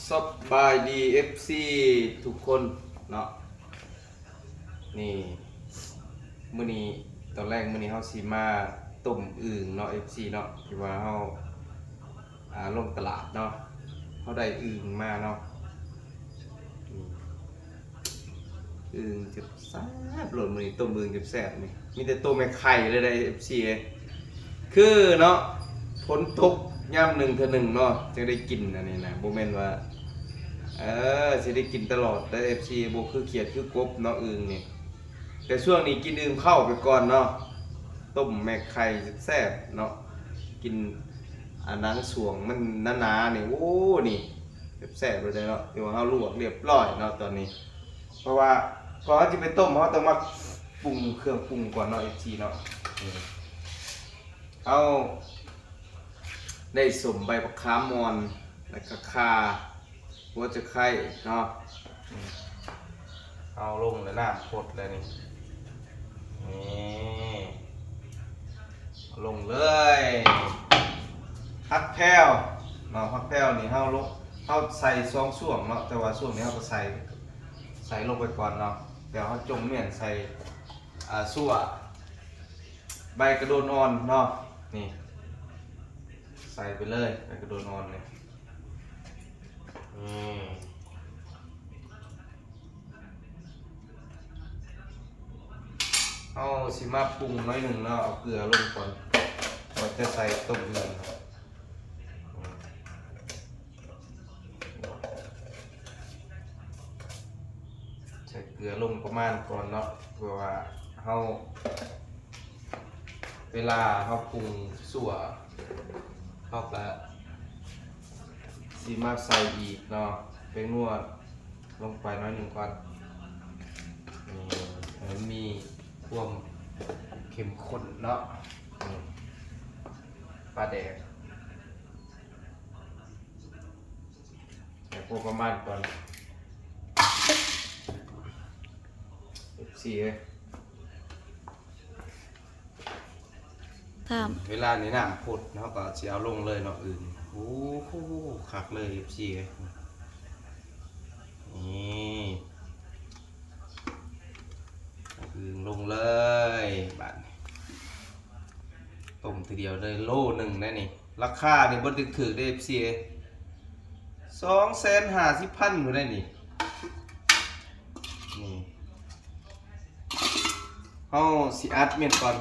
ສະບາຍດີ ເອັຟຊີ ທຸກຄົນເນາະ. ນີ້ ມື້ນີ້ ຕອນແລງມື້ນີ້ເຮົາຊິມາຕົ້ມອຶ່ງເນາະ ເອັຟຊີ ເນາະ ທີ່ວ່າເຮົາ ອ່າ ລົງຕະຫຼາດເນາະ ເຮົາໄດ້ອຶ່ງມາເນາະ. ອືມ ອຶ່ງແຊບໆໂລດ ມື້ນີ້ຕົ້ມອຶ່ງແຊບໆນີ້ ມີແຕ່ໂຕແມ່ໄຂ່ເລີຍໄດ໋ ເອັຟຊີ ເອີຍ. ຄືເນາະ ຝົນຕົກຍາມໜຶ່ງເທື່ອໜຶ່ງເນາະ ຈັ່ງໄດ້ກິນອັນນີ້ນະ ບໍ່ແມ່ນວ່າ ເອີ ຊິໄດ້ກິນຕະຫຼອດເດີ ເອັຟຊີ ບໍ່ຄືຂຽດຄືກົບເນາະ ອຶ່ງນີ້. ແຕ່ຊ່ວງນີ້ກິນອຶ່ງເຂົ້າໄປກ່ອນເນາະ ຕົ້ມແມ່ໄຂ່ແຊບໆເນາະ ກິນ ອາ ໜັງສວງມັນໜາໆນີ້ ໂອ້ ນີ້ ແຊບໆເລີຍເນາະ ທີ່ວ່າເຮົາລວກຮຽບຮ້ອຍເນາະຕອນນີ້. ເພາະວ່າກ່ອນເຮົາຊິໄປຕົ້ມ ເຮົາຕ້ອງມາປຸງເຄື່ອງປຸງກ່ອນເນາະ ເອັຟຊີ ເນາະ. ເຮົາໄດ້ສົ້ມໃບບັກຂາມອ່ອນ ແລ້ວກໍຂ່າ ຫົວຈະໄຄເນາະ ເອົາລົງແລ້ວ ນ້ຳຟົດແລ້ວນີ້ ນີ້ ລົງເລີຍ. ຜັກແພວເນາະ ຜັກແພວນີ້ເຮົາລົງ ເຮົາໃສ່ສອງຊ່ວງເນາະ ແຕ່ວ່າຊ່ວງນີ້ເຮົາກໍໃສ່ ໃສ່ລົງໄປກ່ອນເນາະ ແລ້ວເຮົາຈົ່ງມ້ຽນໃສ່ ອ່າ ຊົ່ວ ໃບກະໂດນອ່ອນເນາະ ນີ້ ໃສ່ໄປເລີຍ ໃບກະໂດນອ່ອນນີ້ ນີ້. ເຮົາຊິມາປຸງໜ້ອຍໜຶ່ງເນາະ ເອົາເກືອລົງກ່ອນ ກ່ອນຈະໃສ່ຕົ້ມອຶ່ງ. ໃສ່ເກືອລົງປະມານກ່ອນເນາະ ເພື່ອວ່າເຮົາ ເວລາເຮົາປຸງຊົ່ວ ເຮົາກະຊິມາໃສ່ອີກເນາະ ແປ້ງນົວລົງໄປໜ້ອຍໜຶ່ງກ່ອນ ເອີ ໃຫ້ມັນມີຄວາມເຂັ້ມຂຸ້ນເນາະ ປາແດກ ໃຫ້ພໍປະມານກ່ອນ ເອັຟຊີ ເອີຍ. ເວລານີ້ນ້ຳຟົດ ເຮົາກໍຊິເອົາລົງເລີຍເນາະ ອຶ່ງ ໂອ້ໂຫ ຄັກເລີຍ ເອັຟຊີ ເອີຍ. ນີ້ ອຶ່ງລົງເລີຍ ບາດນີ້ ຕົ້ມເທື່ອດຽວໄດ້ໂລໜຶ່ງໄດ໋ນີ້. ລາຄານີ້ບໍ່ຖືກໆເດ້ ເອັຟຊີ ເອີຍ ສອງແສນຫ້າສິບພັນພຸ້ນໄດ໋ນີ້. ນີ້ ເຮົາຊິອັດແມ່ນກ່ອນ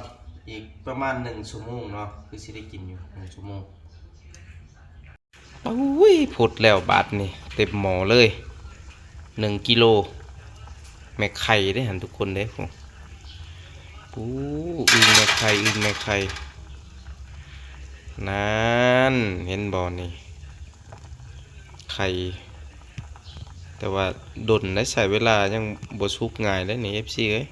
ອີກປະມານໜຶ່ງຊົ່ວໂມງເນາະ ຄືຊິໄດ້ກິນຢູ່ໜຶ່ງຊົ່ວໂມງ. ໂອ້ຍ ຟົດແລ້ວບາດນີ້ ເຕັມໝໍ້ເລີຍ ໜຶ່ງກິໂລ ແມ່ໄຂ່ເດ້ຫັ້ນທຸກຄົນເດ້. ໂອ້ ອຶ່ງແມ່ໄຂ່ ອຶ່ງແມ່ໄຂ່ ນັ້ນ ເຫັນບໍ່ນີ້ ໄຂ່ ແຕ່ວ່າດົນໄດ໋ ໃຊ້ເວລາ ຍັງບໍ່ສຸກງ່າຍເດ້ນີ້ ເອັຟຊີ ເອີຍ.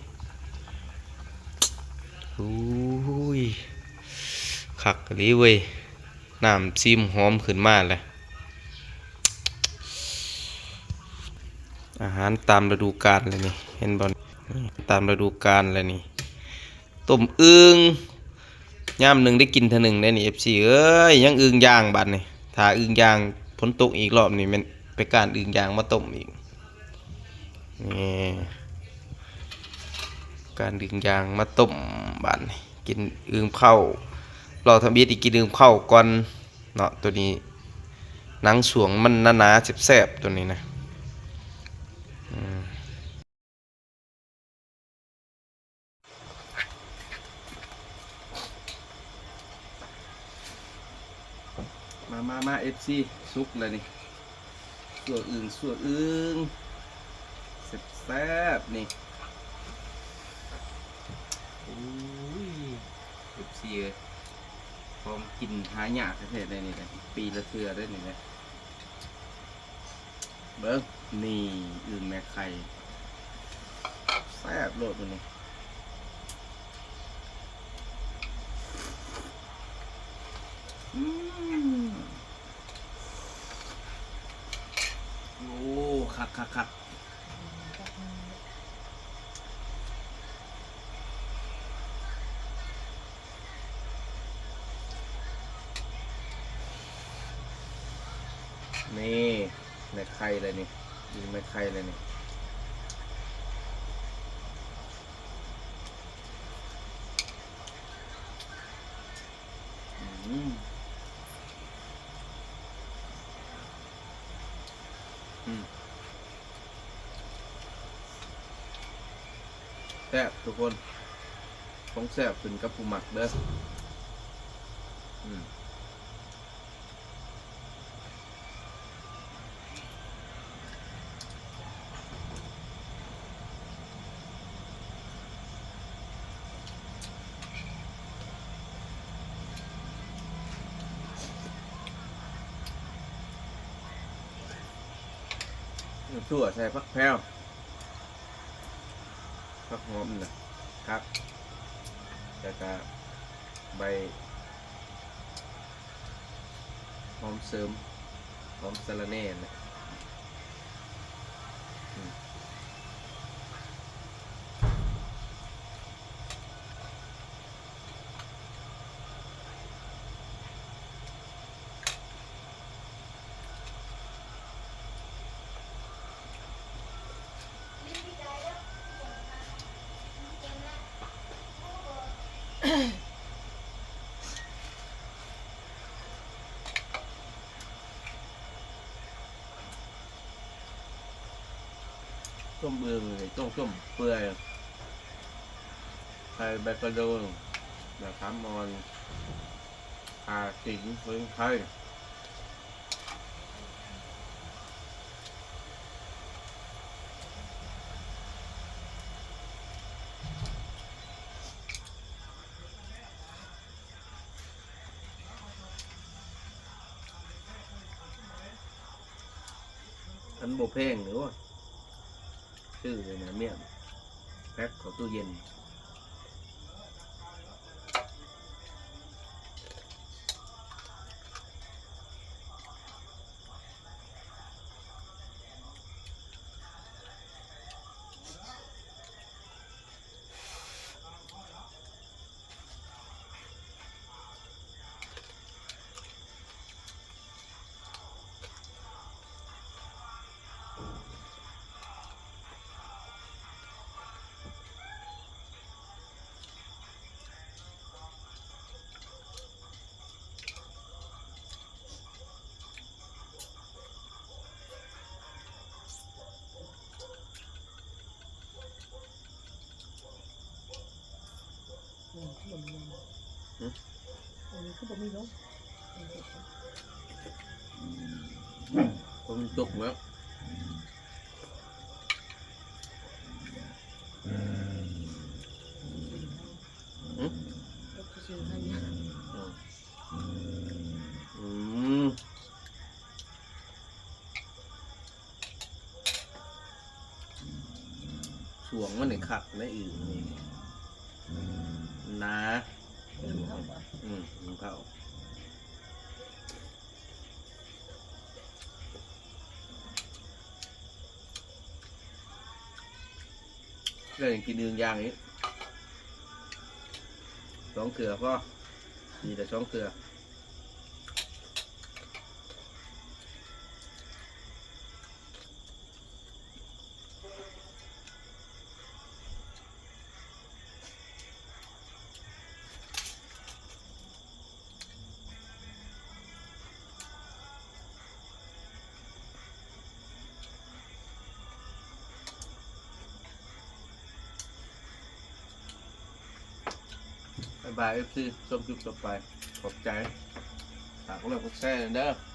ໂອ້ຍ ຄັກອີ່ຫຼີເວີຍ ນ້ຳຊີມຫອມຂຶ້ນມາແລ້ວ. ອາຫານຕາມລະດູການແລ້ວນີ້ ເຫັນບໍ່ ຕາມລະດູການແລ້ວນີ້. ຕົ້ມອຶ່ງ ຍາມໜຶ່ງໄດ້ກິນເທື່ອໜຶ່ງເດ້ນີ້ ເອັຟຊີ ເອີຍ. ຍັງອຶ່ງຢ່າງບາດນີ້ ຖ້າອຶ່ງຢ່າງ ຝົນຕົກອີກລອບນີ້ ແມ່ນໄປກ້ານອຶ່ງຢ່າງມາຕົ້ມອີກ. ນີ້ ກ້ານອຶ່ງຢ່າງມາຕົ້ມ ບາດນີ້ ກິນອຶ່ງເຂົ້າ ລອກທຳອິດ ກິນອຶ່ງເຂົ້າກ່ອນເນາະ. ໂຕນີ້ໜັງສວງມັນໜາໆ ແຊບໆ ໂຕນີ້ນະ ອືມ. ມາ ມາ ມາ ເອັຟຊີ ສຸກແລ້ວນີ້ ຊົ່ວອຶ່ງ ຊົ່ວອຶ່ງ ແຊບໆ ນີ້. ໂອ້ຍ ເອັຟຊີ ເອີຍ ຂອງກິນຫາຍາກແທ້ໆ ໄດ໋ນີ້ນະ ປີລະເທື່ອໄດ໋ນີ້ນະ. ເບິ່ງ ນີ້ ອຶ່ງແມ່ໄຂ່ ແຊບໂລດມື້ນີ້. ອືມ ໂອ້ ຄັກໆໆ. ນີ້ ແມ່ໄຂ່ແລ້ວນີ້ ອີແມ່ໄຂ່ແລ້ວນີ້ ອືມ ອືມ ແຊບທຸກຄົນ ຂອງແຊບຂຶ້ນກັບຜູ້ມັກເດີ້ ອືມ. ຖົ່ວໃສ່ຜັກແພວ ຜັກຫອມນະຄັກ ແລ້ວກະໃບ ຫອມເສີມ ຫອມສະລະແໜ່ນະ ອືມ. ຕົ້ມອຶ່ງນີ້ຕ້ອງຕົ້ມເປື່ອຍ ໃສ່ໃບກະໂດນ ໃບຂາມອ່ອນ ຂ່າຂິງ ສະໝຸນໄພ. ອັນບໍ່ແພງນີ້ ໂອ້ຍ ຊື້ໃນມ້ຽນ ແພັກເຂົ້າຕູ້ເຢັນ. ອືມ ອັນນີ້ຄືບໍ່ມີເນາະ ຄົນຕົກແລ້ວ ອືມ ຕົກຊື່ໆ ອືມ ອືມ. ສວງມັນນີ້ຄັກໃດ ອຶ່ງນີ້ ໜາ ອືມ ໜຶ້ງເຂົ້າ ແລ້ວຍັງກິນອຶ່ງຢ່າງອີກ ສອງເທື່ອພໍ ປີລະສອງເທື່ອ. ບາຍບາຍ ເອັຟຊີ ຊົມຄລິບຕໍ່ໄປ ຂອບໃຈ ຝາກກົດໄລກົດແຊແດ່ເດີ້.